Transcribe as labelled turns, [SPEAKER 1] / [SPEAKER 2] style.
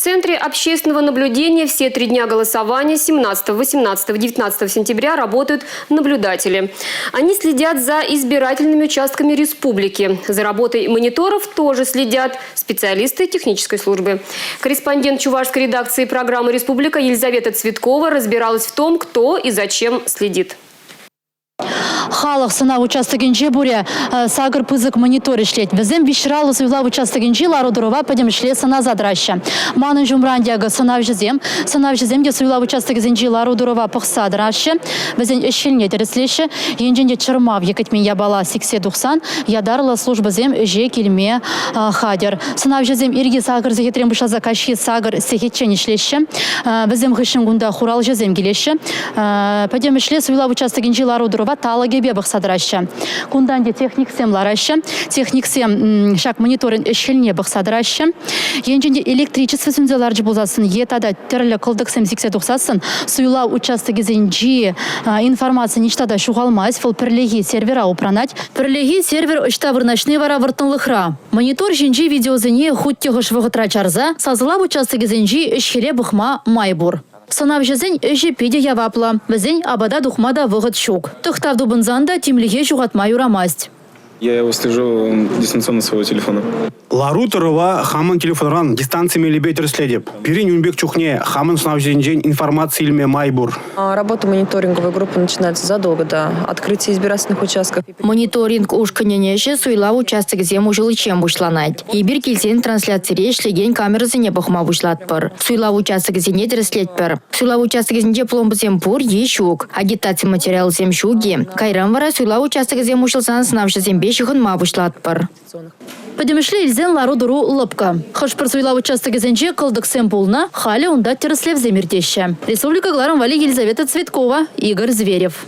[SPEAKER 1] В Центре общественного наблюдения все три дня голосования 17, 18, 19 сентября работают наблюдатели. Они следят за избирательными участками республики. За работой мониторов тоже следят специалисты технической службы. Корреспондент чувашской редакции программы «Республика» Елизавета Цветкова разбиралась в том, кто и зачем следит.
[SPEAKER 2] Халӑх сӑнав участокӗнче пурӗ сакӑр пысӑк монитор ӗҫлет. Вӗсем Виҫраллӑ суйлав участокӗнчи лару-тӑрӑва пӗтӗмӗшле сӑнаса тӑраҫҫӗ. Манӑн ҫумра ӗнтӗ сӑнавҫӑсем. Сӑнавҫӑсем те суйлав участокӗсенчи лару-тӑрӑва пӑхса тӑраҫҫӗ. Вӗсен ӗҫ-хӗлне тӗрӗслеҫҫӗ. Енчен те чӑрмав е кӗтмен япала сиксе тухсан ятарлӑ службӑсем ӗҫе килме хатӗр. Сӑнавҫӑсем ирхи сакӑр сехетрен пуҫласа каҫхи сакӑр сехетчен ӗҫлеҫҫӗ. Вӗсем хыҫҫӑн кунта хуралҫӑсем килеҫҫӗ. Пӗтӗмӗшле суйлав участокӗнчи лару-тӑрӑва талӑкӗпе пӑхса тӑраҫҫӗ. Кунтан те техниксем лараҫҫӗ. Техниксем ҫак мониторинг ӗҫ-хӗлне пӑхса тӑраҫҫӗ. Енчен те электричество сӳнсе ларчӗ пулсассӑн е тата тӗрлӗ кӑлтӑксем сиксе тухсассӑн суйлав участокӗсенчи информаци ниҫта та ҫухалмасть, вӑл пӗрлехи сервера упранать. Пӗрлехи сервер ӑҫта вырнаҫни вара вӑрттӑнлӑхра. Монитор ҫинчи видеосене хуть те хӑш вӑхӑтра чарса сасӑлав участокӗсенчи ӗҫ-хӗле пӑхма май пур. Сӑнавҫӑсен ӗҫӗ питӗ яваплӑ. Вӗсен апата тухма та вӑхӑт ҫук. Тӑхтав тупӑнсан та тимлӗхе ҫухатма юрамасть.
[SPEAKER 3] Я его слежу дистанционно своего телефона.
[SPEAKER 4] Лару-тӑрӑва хамӑн телефонран дистанци мелӗпе тӗрӗслетӗп. Пирӗн ун пек чухне хамӑн сӑнавҫӑсенчен информаци илме май пур.
[SPEAKER 5] Работа мониторинговой группы начинается задолго до открытия избирательных участков.
[SPEAKER 6] Мониторинг ушкӑнӗн ӗҫӗ суйлав участокӗсем уҫӑличчен пуҫланать. Эпир килсен трансляцире ӗҫлекен камерӑсене пӑхма пуҫлатпӑр. Суйлав участокӗсене тӗрӗслетпӗр. Суйлав участокӗсенче пломбӑсем пур е ҫук, агитаци материалӗсем ҫук-и? Кайран вара суйлав участокӗсем уҫӑлсан сӑнавҫӑсемпе ҫыхӑнма пуҫлатпӑр.
[SPEAKER 2] Пӗтӗмӗшле илсен лару-тӑру лӑпкӑ. Хӑш-пӗр суйлав участокӗсенче кӑлтӑксем пулнӑ, халӗ унта тӗрӗслевсем иртеҫҫӗ. Республика кӑларӑм валли Елизавета Цветкова, Игорь Зверев.